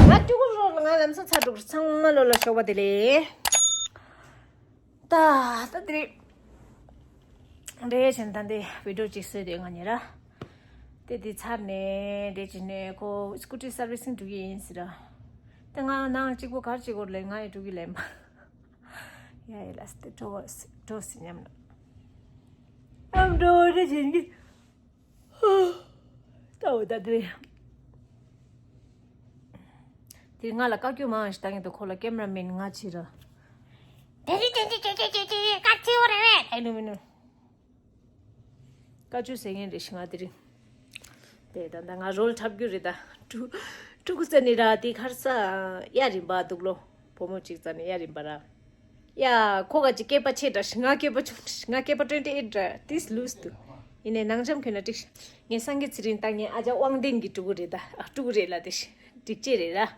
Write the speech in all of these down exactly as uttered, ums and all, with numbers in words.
ང་ཀྲུ་གུ་རོ་ང་ལམ་སང་ཚ་འགྲོ་གི་ཚང་མ་ལོ་ལ་ཤོག་པ་དེ་ལས། ད་ད་དེ་རེད། འདྲེ་ཆེན་ད་འདི་བི་ཌིའོ་གཅིག་བཟོས་དེ་ང་ཉེ་ར། དེ་དེ་ཚར་ནས་འདྲེ་ཆེན་ནས་ཁོ་སྐུ་ཊི་སར་བི་སིང་འགྲོ་གི་ཡིན་ཟེར་ར། དེ་ང་ནང་གཅིག་པོ་གར་གཅིག་པོ་ལས་ང་ཡི་འགྲོ་གི་ལས་མ། ཡ་ཡི་ལ་སྟེ་འགྲོ་འགྲོ་སི་ཉམས་ན། ཨམ་འགྲོ་འདྲེ་ཆེན་གྱི། ལྟ་འོ་ད་དེ། དེ་ང་ལ་བཀའ་བཀྱོན་མང་ཞིག་བཏང་ཡོད་དོ། ཁོ་ལ་ཀེམ་ར་མེན་ང་བྱེད་ར། དེ་རི་དེ་འདི་ཅེ་ཅེ་ཅེ་ཅེ་ཅེ་བཀའ་ཆེ་བོ་རེད་བས། ཨེ་ནུ་མི་ནུ། བཀའ་ཆོས་ཟེར་མཁན་རེད་ཤི་ང་དེ་རིང་། དེ་ད་ད་ང་རོལ་འཁྲབ་རྒྱུ་རེད་ད། ཕྲུ་ཕྲུ་གུ་ཙ་ནི་ར་དེ་ཁར་ས་གཡའ་རིམ་པ་འདུག་ལོ། བུ་མོ་གཅིག་ཙ་ནི་གཡའ་རིམ་པ་ར། ཡ། ཁོ་ག་ཅིག་སྐེད་པ་ཆེ་འདྲ་ཞིག་ང་སྐེད་པ་ཆུང་ཞིག་ང་སྐེད་པ་ཊུ་ཝེན་ཊི་ཨེ་ཊི་འདྲ་ཏིས་ལུས་འདུག་ཡིན་ནའི་ནང་འཇམ་ཁྱོད་ན་འགྲིག་ཤག་ངས་སངས་རྒྱས་ཚེ་རིང་ད་ངའི་ཨ་ཅག་དབང་ལྡན་གྱི་ཕྲུ་གུ་རེད་ད། ཨ་ཕྲུ་གུ་རེད་ལ་དེ་ཤི་འགྲིག་ཅེ་རེད་ར།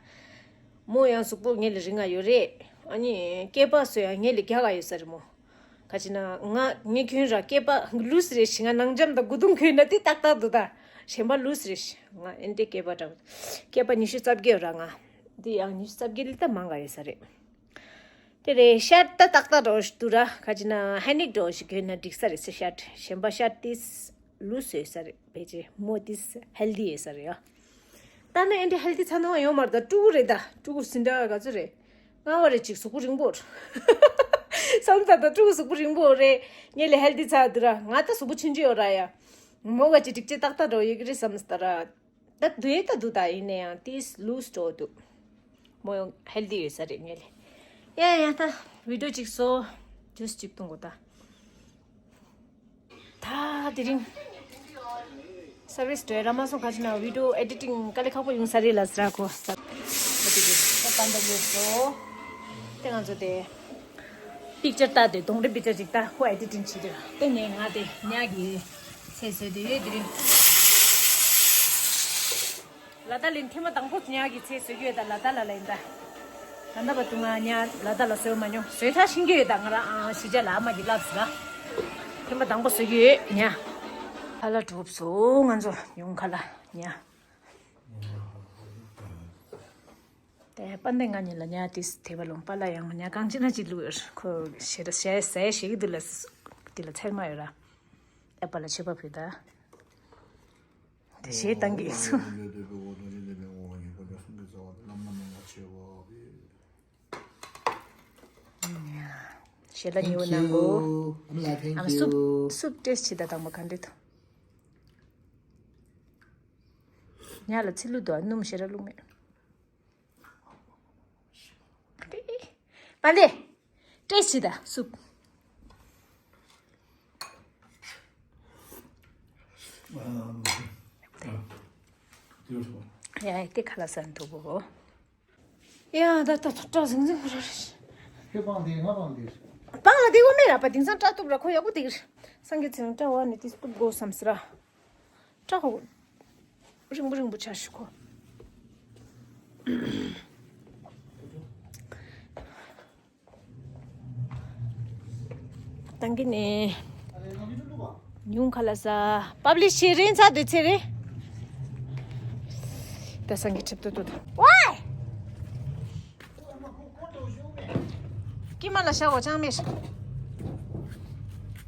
མོ་ཡང་གཟུགས་པོ་ངེད་ལས་རིང་ང་ཡོད་རེད། ཨ་ནི་སྐེད་པ་སོ་ཡང་ངེད་ལས་རྒྱགས་ཡོད་ས་རེད་མོ། ག་ཅི་ན་ང་ངས་ཁྱོད་ར་སྐེད་པ་ལུས་རེད་ཤི་ང་ནང་འཇམ་དང་དགུ་དུང་ཁྱོད་ན་དེ་ཏག་ཏག་འདུག་ད། གཞན་པ་ལུས་རེད་ཤི་ང་ཨེ་འདྲའི་སྐེད་པ་འདྲ། སྐེད་པ་ཉི་ཤུ་རྩ་བརྒྱད་ཡོད་ར་ང་། འདི་ཡང་ཉི་ཤུ་རྩ་བརྒྱད་ལས་ད་མང་ག་ཡོད་ས་རེད། དེ་རེད་ཤར་ད་ཏག་ཏག་འགྲོ་ཞིག་འདུག་ར། ག་ཅི་ན་ཧེ་ནིག་འགྲོ་ཞིག་གྱོན་ན་འགྲིག་ས་རེད་ཟེར་ཤར། གཞན་པ་ཤར་ཏིས་ལུས་ཡོད་ས་རེད་བེ་ཅེ་མོ་ཏིས་ཧེལ་དི་ཡོད་ས་རེད་ཡ། ད་ནི་ཨེ་འདྲ་ཧེལ་དི་ཚ་ནོ་ཡོང་མར་ད་ཕྲུ་གུ་རེད་ད། ཕྲུ་གུ་སིན་ད་ག་ཚོད་རེད། ང་བ་རེད་ཅིག་གཟུགས་པོ་རིང་པོ་རེད། བསམ་ད་ད་ཕྲུ་གུ་གཟུགས་པོ་རིང་པོ་རེད། ངེད་ལས་ཧེལ་དི་ཚ་འདུག་ར་ང་ད་གཟུགས་པོ་ཆུང་ཆུང་ཡོད་ར་ཡ། མོ་ག་ཅི་འགྲིག་ཅེ་ཏག་ཏག་འགྲོ་ཡོད་ཀྱི་རེད་བསམ་སྟ་ར། ད་དུས་ད་དུ་ད་ཡིན་ན་ཡང་ཏིས་ལུས་འགྲོ་འདུག་མོ་ཡང་ཧེལ་དི་ཡོད་ས་རེད་ངེད་ལས། ཡ་ཡ་ད་བི་ཌིའོ་གཅིག་བཟོ། ཇུས་གཅིག་བཏུང་གོ་ད། ད་དེ་རིང་སར་བི་སི་འགྲོ་ཡ་ར་མ་སོང་ག་ཅི་ན་བི་ཌིའོ་ཨེ་ཌི་ཊིང་དཀའ་ལས་ཁག་པོ་ཡོང་ས་རེད་ལ་ཟེར་གོ་ས། ད་དེ་གི་ད་ད་འདི་ལས་བཟོ། དེ་ང་ཚོ་དེ། པིག་ཅར་ལྟ་དེ་གདོང་རིས་པིག་ཅར་ཅིག་ལྟ་ཁོ་ཨེ་ཌི་ཊིང་བྱེད་དེ་ར། དེ་ནས་ང་དེ་ཉག་གི་ཚེ་བཟོས་དེ་ཡོད་དེ་རིང་། ལ་དྭགས་ལ་ཐེངས་མ་དང་པོ་ཉག་གི་ཚེ་བཟོས་ཀྱི་ཡོད་ད་ལ་དྭགས་ལ་ལ་ཡིན་ད། ད་ལྟ་བར་དུ་ང་ཉག་ལ་དྭགས་ལ་བཟོས་མ་མྱོང་བཟོས་ཐག་ཤིང་གི་ཡོད་ད་ང་རང་ཨང་ཤི་ཇ་ལ་ཨ་མ་གི་ལབ་ཟེར་ལ། ཐེངས་མ་དང་པོ་བཟོས་ཀྱི་ཡོད་ཉག་ཁ་ལ་གྲུབ་སོང་ང་ཚོ་ཉུང་ཁ་ལ་ཉག་དེ་པ་འདི་ང་གཉིས་ལ་ཉ་དེ་དེ་བ་ལོང་པ་ལ་ཡང་ཉ་གང་ཅི་ན་ཅི་ལུ་ཁོ་ཞེ་ད་ཞེ་ཟས་ཞེ་གི་དུ་ལ་དེ་ལ་ཚེར་མ་ཡོད་ར། ཨ་པ་ལ་ཆོས་པ་ཕུད་ད། དེ་ཞེ་བཏང་གི་སུ། ཞེ་ལ་ཉིའུ་ནང་གོ། ཨམ་སུབ་སུབ་ཏེས་ཆི་ད་དང་པ་ག་འདྲེ་ཐོ། ཉ་ལ་ཚི་ལུ་དོ་སྣུམ་ཞེ་ར་ལུག་མེད། པ་ལེ། ཏྲེ་ཆི་ད་སུབ། ཡ་ཏེ་ཁ་ལ་སན་ཐུ་བོ། ཡ་ད་ད་ད་ད་ཟིང་ཟིང་ར་རེ། ཁྱོད་པང་དེ་ང་པང་དེ། པང་ལ་དེ་གོ་མེད་ར་པ་དེང་སང་སྐྲ་གཏུབ་ར་ཁོ་ཡག་པོ་དེ་གི་རེད། སངས་རྒྱས་ཚེ་རིང་སྐྲ་བ་ནི་དེ་གཏུབ་དགོས་བསམ་སི་ར། སྐྲ་ཧོ། རིང་པོ་རིང་པོ་ཆ་ཞིག་གོ། ཏང་གི་ནས། ཉུང་ཁ་ལ་ས། པབ་ལི་ཤི་རིན་ཚ་དུ་ཚེ་རེ། ད་སང་གི་ཁྲིབ་ཏུ་ཏུ་ཏུ། ཝའི། ཀི་མ་ལ་ཤ་བོ་ཅང་མེ་ཤ།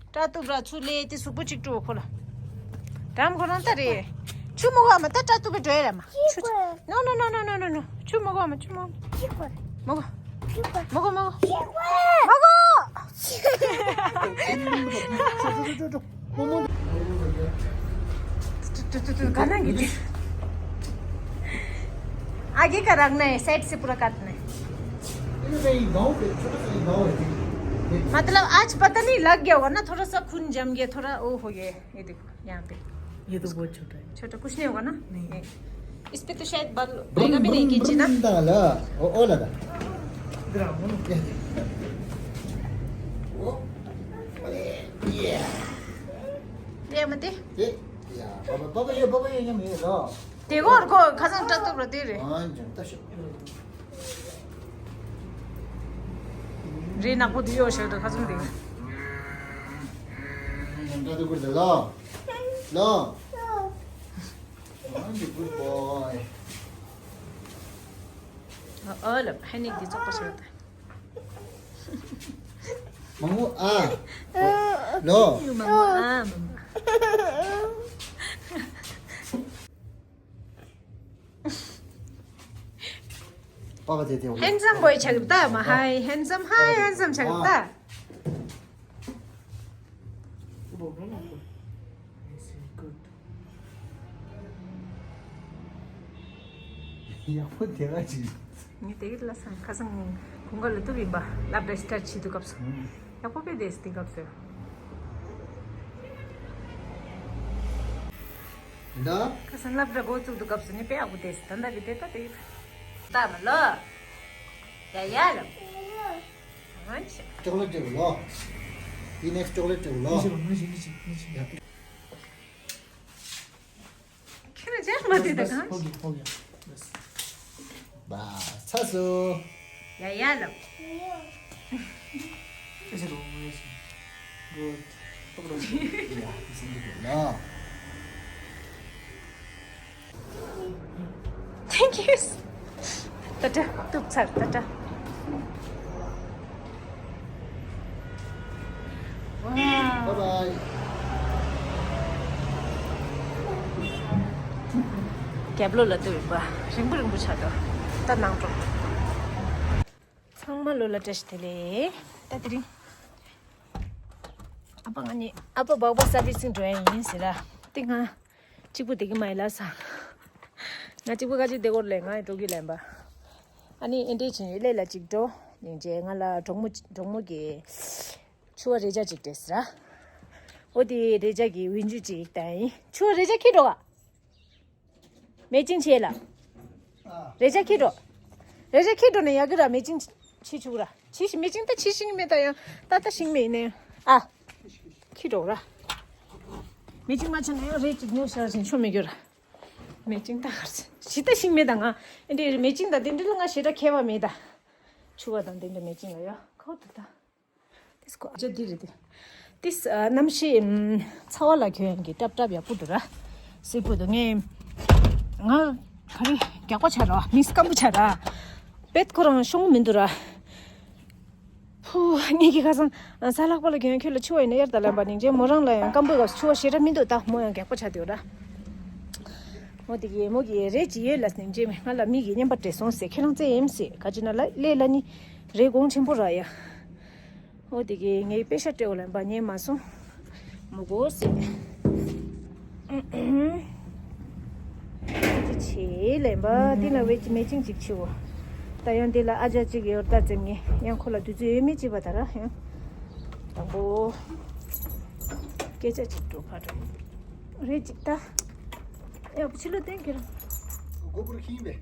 སྐྲ་གཏུབ་ར་ཚུ་ལེ་ཏི་གཟུགས་པོ་གཅིག་ཏུ་ཁོ་ལ། རམ་ཁོ་རང་ལྟ་རེད། ཆུ་མོ་གོ་མ་ད་སྐྲ་གཏུབ་པའི་འགྲོ་ཡ་ར་མ། ཆུ། No, no, no, no, no, no, no. ཆུ་མོ་གོ་མ་ཆུ་མོ། མོ་གོ། མོ་གོ་མོ་གོ། མོ་གོ། ཏུ་ཏུ་ཏུ་ཏུ་ག་ནང་གི་ཏི། आगे का रखना है, साइड से पूरा काटना है। ये नहीं, गाँव पे, छोटा सा ही गाँव है। मतलब आज पता नहीं लग गया होगा ना, थोड़ा सा खून जम गया, थोड़ा वो हो गया है। ये देखो यहाँ पे। ये तो बहुत छोटा है। छोटा कुछ नहीं होगा ना? नहीं। ये, इस पे तो शायद बाल आएगा भी नहीं किंची ना। ब्रुम डाला, ओ, ओ लगा। ग्राम। ये। ये मत दे। ये, या, बाबा, बाबा, ये, बाबा, ये, ये मेरा। དེ་གོར་གོ་ཁ་སང་སྐྲ་གཏུབ་ར་དེ་རེད། ཨ་ཅག་ལྟ་ཤོག་རི་ནག་པོ་དེ་ཡོད་ཤོད་དོ་ཁ་སང་དེ། ཡང་སྐྲ་གཏུབ་དགོས་ལ། ལ། ཨ་ཅག་good boy། ཨོ་ལབ། ཧེ་ནིག་འདི་ཙོག་པོ་ཞིག་ད། མང་པོ་ཨ། ལོ། མང་པོ་ཨ་མང་པོ། པ་པ་དེ་དེ། Handsome boy ཆགས་ཀྱི་ད། མ་ཧའི་handsome ཧའི་handsome ཆགས་ཀྱི་ད། ཡག་པོ་དེ་ག་ཅིག་ངས་དེ་གི་ལ་སང་ཁ་སང་གུང་ག་ལ་ཏུ་བིན་པ་སློབ་གྲྭ་སི་ཊར་བྱེད་དུས་སྐབས་སུ། ཡག་པོ་དཔེ་བསྡད་དེ་སྐབས་སུ། ད། ཁ་སང་སློབ་གྲྭ་འགོ་བཙུགས་དུས་སྐབས་སུ་ནི་དཔེ་ཡག་པོ་བསྡད་ད་ལྟ་གི་དེ་ད་དེ་གི། ད་མ་ལོ། ཡ་ཡ་ལ། ཨ་ཅི། ཅོག་ལེ་ཊི་ལོ། དེ་ནེག་སི་ཊི་ཅོག་ལེ་ཊི་ལོ། ཁྱེད་རང་ཅག་མ་དེ་ད་གང་། ཧོ་གི་ཧོ་གི། བ་ཚ་སུ། ཡ་ཡ་ལ། ཨེ་ཤེ་རོ་ཨེ་ཤེ། Good. ལ། Thank you. ད་ད་ཏུབ་ཚར་ད་ད། Bye bye. རྒྱབ་ལོགས་ལ་ལྟོས་པ་རིང་པོ་རིང་པོ་ཆགས་འདུག་ད་ནང་འགྲོ། ཚང་མ་ལོ་ལ་བཀྲ་ཤིས་བདེ་ལེགས། ད་དེ་རིང་ཨ་ཕ་ང་གཉིས་ཨ་ཕ་སྦག་སྦག་སར་བི་སིང་འགྲོ་ཡ་ཡིན་ཟེར་ར། དེ་ང་གཅིག་པུ་བསྡད་ཀྱི་མ་ཡིན་ལབ་སོང་། ང་གཅིག་པུ་ག་ཅིག་བསྡད་ཀྱི་ཡོད་རེད་ལབ་ང་འགྲོ་གི་ལབ་པ། ཨ་ནི་ཨེ་འདྲས་བྱས་ནས་སླེ་ལ་གཅིག་འགྲོ་ཡིན་རྗེས་ང་ལ་གྲོགས་མོ་གྲོགས་མོ་གིས་ཕྱུ་པ་རས་ཆ་གཅིག་སྤྲད་ཟེར་ར། འོ་དེ་རས་ཆ་གི་འོན་ཆུ་གཅིག་དང་ཕྱུ་པ་རས་ཆ་ཁྱེར་འགྲོ་ག་མེ་ཅིང་ཆེ་ལ། རས་ཆ་ཁྱེར་འགྲོ། རས་ཆ་ཁྱེར་འགྲོ་ནས་ཡག་གི་ར། མེ་ཅིང་ཆེ་ཆུག་ར། ཆེ་ཞིང་མེ་ཅིང་ད་ཆེ་ཞིང་མེད་ད་ཡང་ད་ད་ཞིང་མེད་ནས་ཨ། ཁྱེར་འགྲོ་ར། མེ་ཅིང་མ་ཆེ་ན་ཡང་རས་ཅིག་ཉོ་ཤར་ཞིང་ཆོ་མེད་རྒྱུ་ར། མེ་ཅིང་ད་གར་ཞི་ད་ཞིང་མེད་ད་ང་ཨེ་འདྲེ་མེ་ཅིང་ད་དེ་འདྲེ་ལ་ང་ཞེ་དྲག་ཁྱད་པར་མེད་ད། ཕྱུ་པ་དང་དེ་འདྲེ་མེ་ཅིང་ལ་ཡ་ཁོ་ད་ད། དེ་སྐོར་ཨ་ཅག་འདི་རེད་དེ། དེ་གནམ་གཤིས་ཚ་བ་ལ་ཁྱོད་ཡང་གི་ཏབ་ཏབ་ཡག་པོ་འདུག་ར། སིལ་པོ་འདུག་ངས། ང་ག་རེ་རྒྱགས་པ་ཆགས་ར་མིས་སྐམ་པོ་ཆགས་ར། བེད་ཁོ་རང་ཤོང་མི་འདུག་ར། ཕུ། ངས་ཀྱི་ཁ་སང་ས་ལྷག་པ་ལ་གྱོན་ཁྱོད་ལ་ཕྱུ་པ་ཡིན་ན་ཡར་ད་ལམ་པ་ནིང་རྗེས་མོ་རང་ལ་ཡང་སྐམ་པོའི་སྐབས་སུ་ཕྱུ་པ་ཞེ་དྲག་མི་འདུག་ད་མོ་ཡང་རྒྱགས་པ་ཆགས་བསྡད་ཡོད་ར། འོ་དེ་གི་མོ་གི་རས་ཅིག་ཡོད་ལ་ནིང་རྗེས་ང་ལ་མི་གི་རྔན་པ་སྤྲད་སོང་ཟེར་ཁྱེད་རང་རྩེ་ཡིན་ཟེར་ག་ཅི་ན་ལ་ལས་ལ་ནི་རས་གོང་ཆེན་པོ་ར་ཡ། འོ་དེ་གི་ངའི་པེ་ཤ་སྤྲད་འོ་ལམ་པ་ཉན་མ་སོང་། མོ་གོ་སེ། དེ་ཆེ་ལེན་པ་དེ་ན་བེ་ཅི་མེ་ཅིང་ཅིག་ཆེ་བོ། ད་ཡང་དེ་ལ་ཨ་ཅག་ཅིག་ཡོད་ད་ཙེམ་ངེ་ཡང་ཁོ་ལ་དུས་ཚོད་ཡོད་མེད་ཅིག་པ་ད་ར་ཡང་། དང་པོ། སྐད་ཆ་ཅིག་འགྲོ་ཕ་འགྲོ། རེད་ཅིག་ད། ཡང་ཕྱི་ལོ་བསྟན་ཁྱེར། གོ་པོ་རོ་ཁྱིམ་པས།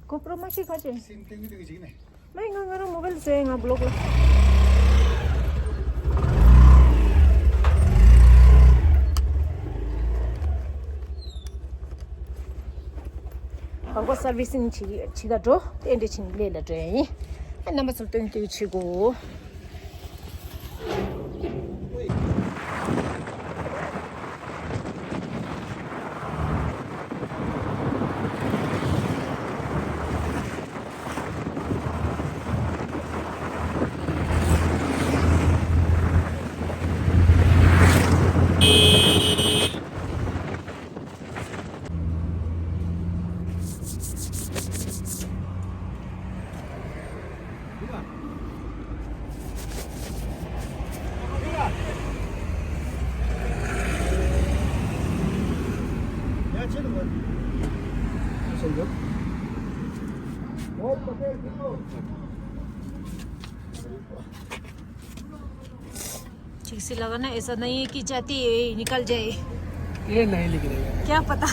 གོ་པོ་རོ་མ་ཤི་ཁ་ཆེ། སིམ་ཏིང་ཏིང་ཅིག་ནས། མ་ཡིན་ང་ང་རང་མོ་བལ་ཟེར་ང་བློག་ལ། སྦག་སྦག་སར་བི་སིང་བྱེད་བྱེད་ག་འགྲོ་རྟེན་འབྲེལ་ཆིན་ལས་ལ་འགྲོ་ཡ་ཡིན། ཨ་རྣམ་པ་ཚོར་སྟོན་སྟོན་བྱེད་དགོས། ठीक से लगा ना, ऐसा नहीं है कि जाते ही निकल जाए। ये नहीं लिख रहे हैं। क्या पता।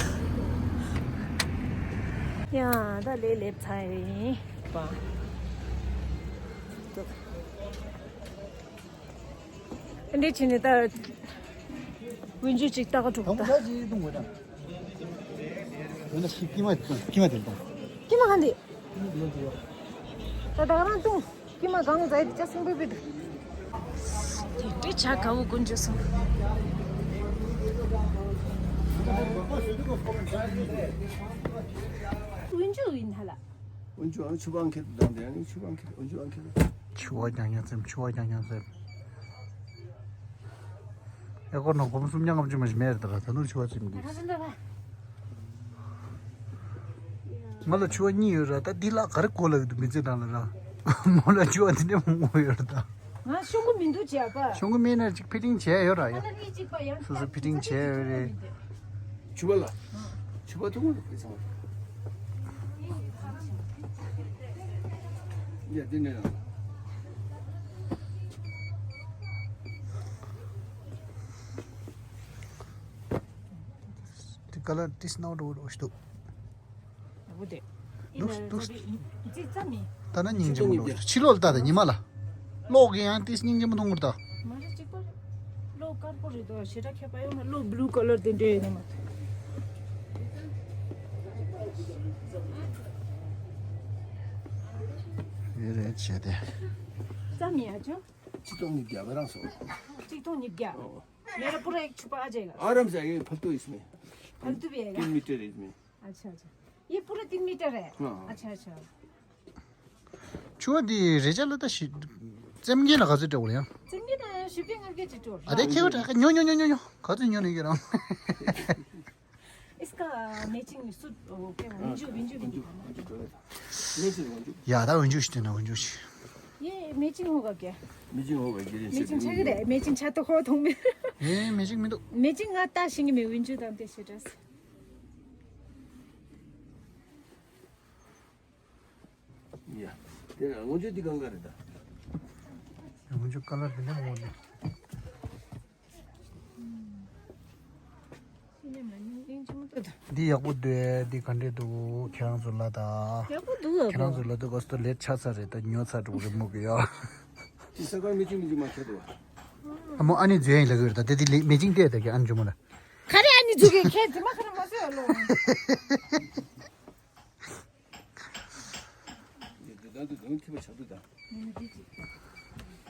यहाँ दा ले ले थाए पा। तो འདི་ཕྱིན་ནས་ད་ཝིན་ཇུ་ཅིག་ལྟ་ག་འགྲོ་གི་ད། ཀྱི་མ་ཀྱི་མ་དེ་གཏོང་། ཀྱི་མ་གང་འདི། ད་ད་ག་རང་གཏོང་། ཀྱི་མ་གང་ཟ་ཡི་ཅག་སུན་པོ་པི་ད། དེ་དེ་ཆ་ག་བོ་དཀོན་མཆོག་གསུམ། ཝིན་ཇུ་ཡིན་ཧ་ལ། འོན་ཀྱང་ཆུ་བ་ཁེར་དང་དེ་ནི་ཆུ་བ་ཁེར་འོན་ཀྱང་ཁེར། ཆུ་བ་རྐྱང་རྐྱང་ཙམ། ཆུ་བ་རྐྱང་རྐྱང་ཙམ། ཨེ་སྐོར་ནང་སྒོར་མོ་སུམ་བརྒྱ་ལྔ་བཅུ་མ་ཞིག་མེད་རེད། ད་ད་ནུར་ཆུ་བ་ཙམ་གྱིས། ང་ལ་ཆུ་བ་གཉིས་ཡོད་ར། ད་འདི་ལ་ག་རེ་གོ་ལ་ཡོད་འདུག་མི་ཚེ་ནང་ལ་ར། མོ་ལ་ཆུ་བ་འདི་འདྲ་མང་པོ་ཡོད་ར་ད། ང་ཤོང་གི་མི་འདུག་བྱས་པ། ཤོང་གི་མེད་ན་ཅིག་ཕི་ཊིང་བྱས་ཡོད་ར་ཡ། ཨ་ལ་གཉིས་གཅིག་པ་ཡང་སོ་སོ་ཕི་ཊིང་བྱས་ཡོད་རེད། ཆུ་བ་ལ། ཆུ་བ་ཐུང་ངུ་རེད་ཚང་མ། ཡ་འདི་ནས་ཡང་། དེ་ག་ལ་ཏིས་ནའོ་འགྲོ་འགྲོ་ཞིག་འདུག་འོ་དེ། འདུག་འདུག་ཙི་ཙ་མི། ད་ན་སྙིང་རྗེ་མོ་འགྲོ་ཕྱི་ལོགས་ལ་ལྟ་དང་ཉི་མ་ལ། གློག་གི་ཡང་ཏིས་སྙིང་རྗེ་མོ་མཐོང་གི་རེད་ད། མ་རེད་གཅིག་པ་རེད། གློག་དཀར་པོ་རེད་དོ། ཞེ་དྲག་ཁྱད་པར་ཡོད་མ། གློག་བླུ་ཀ་ལར་དེ་འདྲ་ཡོད་ནི་མ། ཡོད་རེད་བྱས་ཏེ། ཙ་མི་ཡ་ཅོ། ཆིག་སྟོང་ཉིས་བརྒྱ་བ་རང་སོང་། ཆིག་སྟོང་ཉིས་བརྒྱ། ཨོ། मेरा पूरा एक छुपा आ जाएगा। आराम से आइए, फल तो इसमें। फल तो भी आएगा। तीन मीटर है इसमें। अच्छा, अच्छा। ये पूरा तीन मीटर है। हाँ, हाँ। अच्छा, अच्छा। ཆུ་བ་འདི་རེ་ཅག་ལ་ད་ཞི་ཙེམ་གྱི་ལ་ག་ཚོད་སྤྲད་འོ་ཡང་། ཙེམ་གྱི་ད་ཞི་པའི་ངར་གྱི་ཅི་སྤྲོ། ཨ་དེ་ཁེ་བ་ད་ཉོ་ཉོ་ཉོ་ཉོ་ཉོ་ག་ཚོད་ཉོ་ནས་ཀྱི་རང་། इसका मैचिंग सूट वो क्या विंजू विंजू विंजू। ཡ་ད་འོན་ཆུ་ཞིག་སྟོན་ན་འོན་ཆུ་ཞིག ये मैचिंग होगा क्या? मैचिंग होगा, ये मैचिंग चाहिए रे। मैचिंग छा तो हो तुम। ए मैचिंग में तो मैचिंग आता सिंह में विंजू दाम ते सेटस। ཡ། དེ་ལ་སྔོན་ཆད་འདི་གང་ག་རེད་ད། སྔོན་ཆད་ཀ་ལར་འདི་ནས་མོ་འདི། འདི་ཡག་པོ་འདུག་འདི་ག་འདྲས་འདུག་ཁྱེད་རང་ཚོ་ལ་ད། ཡག་པོ་འདུག་ཁྱེད་རང་ཚོ་ལ་ད་གོ་སྟོ་ལེད་ཆགས་ཚར་རེད་ད། ཉོ་ཚར་འགྲོ་གི་རེད་མོ་གི་ཡ། དེ་ས་ཀར་མི་གཅིག་མི་གཅིག་མ་ཁྱེར་འདུག་ཨ་མོ་ཨ་ནི་འཛུལ་ཡིན་ལ་གི་རེད་ད། དེ་དེ་ལེ་མེ་ཅིང་བལྟས་ད་གི་ཨ་ནི་ཇོ་མོ་ལ། ག་རེ་ཨ་ནི་འཛུལ་གི་ཁྱེད་དེ་མ་ཁ་ར་མ་ཟོས་ལོ།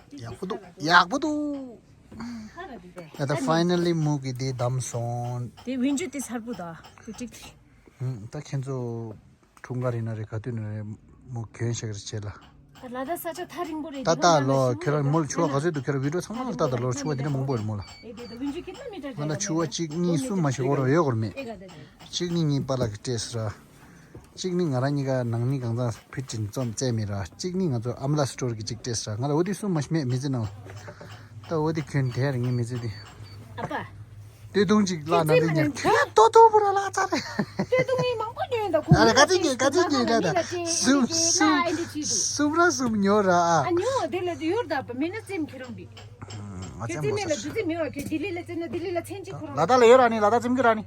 ཡག་པོ་འདུག་ཡག་པོ་འདུག་ད་ད་ཕའི་ནལ་ལི་མོ་གི་དེ་བདམས་སོང་། དེ་ཝིན་ཇུ་དེ་གསར་པོ་ད་དེ་ཀྲིག་ཀྲིག་ད་ཁྱེད་ཚོ་འཁྲུངས་སྐར་ཡིན་ན་རེད་ག་དུས་ན་རེད་མོ་གྱོན་ཤག་རེ་བྱེད་ལ། ད་ལ་ད་ས་ཆ་ཐག་རིང་པོ་རེད། ད་ལྟ་ལོ་ཁྱོད་རང་མོ་ལ་ཆུ་བ་ག་ཚོད་འདུག་ཁྱོད་རང་བི་ཌིའོ་ཚང་མ་ལ་ལྟ་ད་ལོ་ཆུ་བ་དེ་འདྲ་མང་པོ་རེད་མོ་ལ། ང་ལ་ཆུ་བ་གཅིག་གཉིས་གསུམ་མ་ཞིག་འོ་རོ་ཡོད་སྐོར་མེད། གཅིག་གཉིས་གཉིས་པ་ལ་གི་སྤྲད་ཟེར་ར། གཅིག་ནི་ང་རང་གཉིས་ཀ་ནང་མི་གང་ཚང་ཕུད་ཅིན་རྩོམ་བཙལ་མི་ར། གཅིག་ནི་ང་ཚོ་ཨམ་ལ་སི་ཊོར་གི་གཅིག་སྤྲད་ཟེར་ར། ང་ལ་འོ་དེ་གསུམ་མ་ཞིག་མེད་མི་ཚེ་ནང་ལ། ད་འོ་དེ་གྱོན་དེ་ར་ངའི་མི་ཚེ་དེ། ཨ་ཕ། སྟོད་ཐུང་གཅིག་བརླག་ན་དེ་ཉར་ཁྱོད་ལྟོ་ཐུང་པོ་ར་བརླག་ཚར་རེད། སྟོད་ཐུང་ངའི་མང་པོ་ཉོས་ཡིན་ད་ཁོ། ཨ་ར་ག་ཚིག་གི་ག་ཚིག་གི་ད་ད་གསུམ་གསུམ་གསུམ་ར་གསུམ་ཉོ་ར་ཨ། ཨ་ཉོ་དེ་ལ་ཡོད་ད་པ་མེད་ན་སེམས་ཁྱེད་རང་བི། ང་ཁྱོད་ཙེ་མེ་ལ་འདུ་ཙེ་མེ་བ་ཁྱོད་ལྡི་ལི་ལ་ཙེ་ན་ལྡི་ལི་ལ་ཚན་གཅིག་ཁོ་རང་། ལ་དྭགས་ལ་ཡོད་ར་ནི་ལ་དྭགས་ཙེམ་གི་ར་ནི།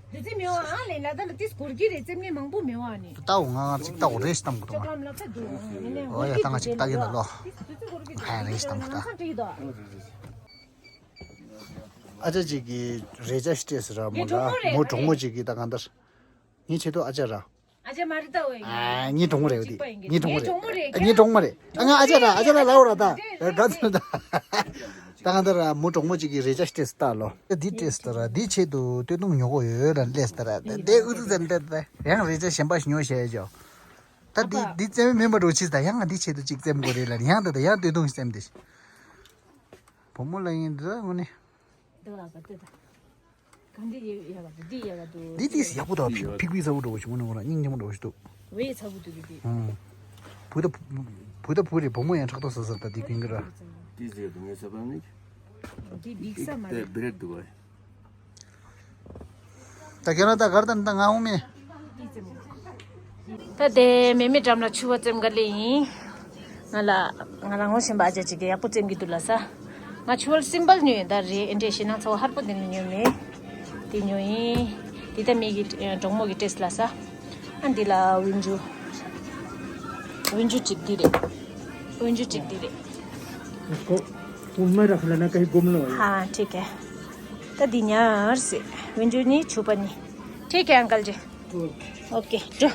འདུ་ཙེ་མེ་བ་ཨ་ལེ་ལ་དྭགས་ལ་ཏིས་གོར་གི་རེད་ཙེ་མེ་མང་པོ་མེ་བ་ནི། ད་འོ་ང་ང་ཅིག་ད་འོ་རེ་ཞིག་བཏང་གི་འདུག་ང་། ལ་ད་འདུ་ནི་ནི་འོ་ཡ་ད་ང་ཅིག་ད་གི་ན་ལོ། ཧ་རེ་ཞིག་བཏང་གི་ད། ཨ་ཅག་ཅིག་གི་རེ་ཅག་ཤི་ཏེ་སི་ར་མོ་ལ་མོ་གྲོགས་མོ་ཅིག་གི་ད་གང་ལྟར། ངའི་ཆེད་དུ་ཨ་ཅག་ར། ཨ་ཅག་མ་རེད་ད་འོ་ཡིན། ཨ་ངའི་གྲོགས་མོ་རེད་འོ་དེ། ངའི་གྲོགས་མོ་རེད། ངའི་གྲོགས་མོ་རེད། ཨ་ངའི་ཨ་ཅག་ར་ཨ་ཅག་ར་ལའོ་ར་ད། ག་ཚོད་ད། ད་གང་ལྟར་ར་མོ་གྲོགས་མོ་ཅིག་གི་རེ་ཅག་ཤི་ཏེ་སི་ད་ལོ། འདི་ཏེ་སི་ད་ར་འདི་ཆེད་དུ་སྟོད་ཐུང་ཉོ་གོ་ཡོད་ར་ལས་ད་ར་འདི་ཨུ་ཚུགས་ཙམ་ཏེ་ད་ཡང་རེ་ཅག་གཞན་པ་ཞིག་ཉོ་བྱས་ཡོད་ཅོ། ད་འདི་འདི་རྩེ་མོ་མིན་པ་འགྲོ་ཕྱིས་ད་ཡང་ང་འདི་ཆེད་དུ་ཅིག་རྩེམ་དགོས་རེད་ལ་ཡང་ད་ད་ཡང་སྟོད་ཐུང་རྩེམ་དེ། བུ་མོ་ལ་ཡིན་འདི་ད་དངོས་གནས། འདི་ལ་ག་ལྟོས་ད། ག་འདི་ཡག་ག་འདུག་འདི་ཡག་ག་འདུག་འདི་ཏིས་ཡག་པོ་འདུག་ཕིག་ཕིག་ཚ་པོ་འདྲ་བོ་ཞིག་འོ་ན་འོ་ན་སྙིང་རྗེ་མོ་འདྲ་བོ་ཞིག་འདུག་ཝེ་ཚ་པོ་འདུག་འདི་འདི། ཧུམ། བུ་ད་བུ་ད་བུ་རེད་བུ་མོ་ཡང་ཕྲག་དོག་ཟ་ཟ་ད་འདི་གིན་གི་ར། ཏིས་ཡག་འདུག་ངས་ཟ་པ་ནི། འདི་འདི་ས་མ་རེད། འདི་བི་རེད་འདུག་བ། ད་ཁྱེད་རང་ད་གར་ད་ད་ང་འོང་མེད། ད་དེ་མེ་མེ་འགྲམ་ལ་ཆུ་བ་བཙེམ་ག་ལེ་ཡིན། ང་ལ་ང་ལ་ངོ་ཤེས་པ་ཨ་ཅག་ཅིག་གིས་ཡག་པོ་བཙེམ་གི་འདུག་ལ་ས། ང་ཆུ་བ་སིམ་པལ་ཉོས་ཡིན་ད་རེད་ཨེ་འདྲས་ཞེ་ན་ཚ་བ་ཧར་པོ་དེ་ནས་ཉོས་མེད། དེ་ཉོས་ཡིན། དེ་ད་མི་གི་གྲོགས་མོ་གི་ཏེ་སི་ལ་ས། ཨ་འདི་ལ་ཝིན་ཇུ། ཝིན་ཇུ་གཅིག་འདི་རེད། ཝིན་ཇུ་གཅིག་འདི་རེད། इसको उसमें रख लेना, कहीं गुम ना हो। हाँ, ठीक है। ད་འདི་ཉར་སྲིད། ཝིན་ཇུ་ནི་ཆུ་པ་ནི། ठीक है, अंकल जी। ओके। ओके, འགྲོ།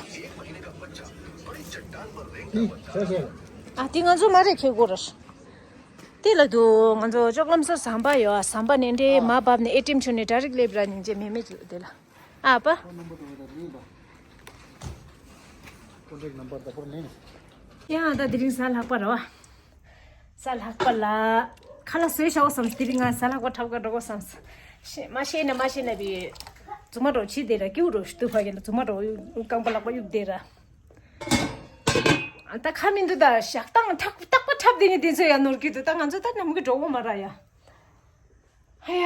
ཨ་འདི་ང་ཚོ་མ་རེད་ཁྱེད་སྒོ་ར། དེ་ལ་དུ་ང་ཚོ་ཅོག་ལམ་སོ་ཟམ་པ་ཡོད་ཨ། ཟམ་པ་ནས་འདྲེ་མ་བབས་ནས་ཨེ་ཊི་ཨེམ་ཆུ་ནས་ཌའི་རེག་ལེབ་ར་ཉིན་རྗེས་མེ་མེ་ཅུ་དེ་ལ་ཨ་པ། ཡང་ད་དེ་རིང་གཟའ་ལྷག་པ་རེད་བ། གཟའ་ལྷག་པ་ལ་ཁ་ལག་བཟོས་བཞག་བསམས། དེ་རིང་ང་གཟའ་ལྷག་པ་འཁྲབ་ག་འགྲོ་དགོས་བསམས། ཤེས་མ་ཤེས་ན་མ་ཤེས་ན་བི་རྫུན་མ་འགྲོ་བྱེད་དེ་ར་སྐྱིད་པོ་འགྲོ་ཞུ་དུ་ཕ་གི་ལ་རྫུན་མ་འགྲོ་རྐང་པ་ལག་པ་གཡུག་དེ་ར། ཨ་ད་ཁ་མི་འདུག་ད་ཞག་དང་ཐག་རྟག་པ་འཁྲབ་དེ་ནི་དེ་ཚོ་ཡང་ནོར་གི་འདུག་ད་ང་ཚོ་ད་ནམ་གི་འགྲོ་གོ་མ་ར་ཡ། ཧ་ཡ།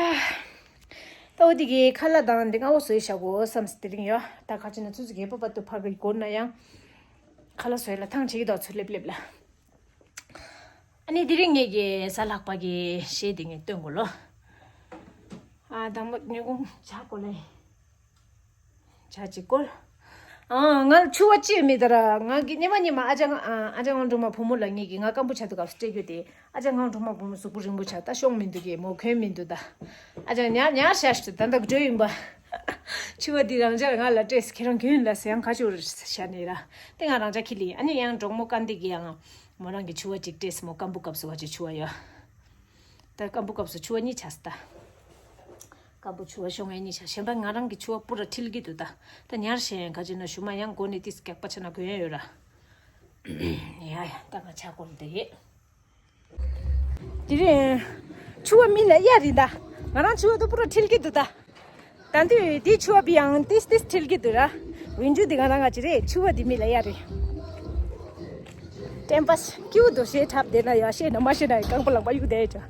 ད་འོ་དེ་གི་ཁ་ལག་དང་འདི་སྔ་བོ་བཟོས་བཞག་གོ་བསམས་དེ་རིང་ཡོ། ད་ཁ་ཅིག་ན་ཚུ་ཚུ་གེ་པ་པ་ཏུ་ཕ་གི་གོ་ན་ཡང་ཁ་ལག་བཟོས་ལ་ཐང་ཆེ་གི་དོ་ཚུ་ལེབ་ལེབ་ལ། ཨ་ནི་དེ་རིང་ངེད་ཀྱི་གཟའ་ལྷག་པ་གི་གཞས་དེ་ངས་སྟོན་གོ་ལོ། ཨ་དང་པོ་ཉོ་གུང་ཇ་གོ་ལེ། ཇ་ཅིག་སྐོལ། ཨ་ང་ཕྱུ་པ་ཅིག་མི་དར། ང་གི་ཉི་མ་ཉི་མ་ཨ་ཅག་ཨ་ཅག་ངང་སྒྲོལ་མ་བུ་མོ་ལ་ངེད་ཀྱི་ང་སྐམ་པོ་ཆགས་དུས་སྐབས་སུ་སྤྲད་རྒྱུ་དེ། ཨ་ཅག་ངང་སྒྲོལ་མ་བུ་མོ་གཟུགས་པོ་རིང་པོ་ཆགས་ད་ཤོང་མི་འདུག་གི་མོ་གོན་མི་འདུག་ད། ཨ་ཅག་ཉར་ཉར་བཞག་ཞུ་ད་ད་འགྲོ་ཡིན་པ། ཕྱུ་པ་འདི་རང་ཅག་ང་ལ་སྤྲད་ཁྱེད་རང་གོན་ལ་ཟེར་ཡང་ཁ་ཕྱོགས་རེ་བཞག་ནས་ར། དེ་ང་རང་ཅག་ཁི་ལི་ཨ་ནི་ཡང་གྲོགས་མོ་ཀ་འདི་གི་ཡང་མོ་རང་གི་ཕྱུ་པ་ཅིག་སྤྲད་མོ་སྐམ་པོ་སྐབས་སུ་བ་ཅིག་ཕྱུ་པ་ཡོད། ད་སྐམ་པོ་སྐབས་སུ་ཕྱུ་པ་གཉིས་ཆགས་སི་ད། སྐམ་པོ་ཕྱུ་པ་ཤོང་ངེ་གཉིས་ཆགས་གཞན་པ་ང་རང་གི་ཕྱུ་པ་པུ་ར་འཁྲིལ་གི་འདུག་ད། ད་ཉར་ཞེན་ག་ཅི་ན་ཞུ་མ་ཡང་སྒོ་ནས་ཏིས་སྐྱག་པ་ཆ་ན་གོན་ཡ་ཡོད་ར། ཡ་ཡ་ད་ང་ཆ་སྐོར་དེ་ཡེ། དེ་རིང་ཕྱུ་པ་མི་ལ་གཡའ་རི་ད། ང་རང་ཕྱུ་པ་དུ་པུ་ར་འཁྲིལ་གི་འདུག་ད། ད་དུས་དེ་ཕྱུ་པ་བི་ཡང་ཏིས་ཏིས་འཁྲིལ་གི་འདུག་ར། འོན་ཇུ་དེ་ང་རང་ང་ཅི་རེད་ཕྱུ་པ་དེ་མི་ལ་གཡའ་རི། ཊེམ་པ་སི་ཀྱུ་དོ་ཤེས་འཁྲབ་དེ་ན་ཡ་ཤེས་ན་མ་ཤེས་ན་ཡ་རྐང་པ་ལག་པ་གཡུག་དེ་ཡ་ཅོ།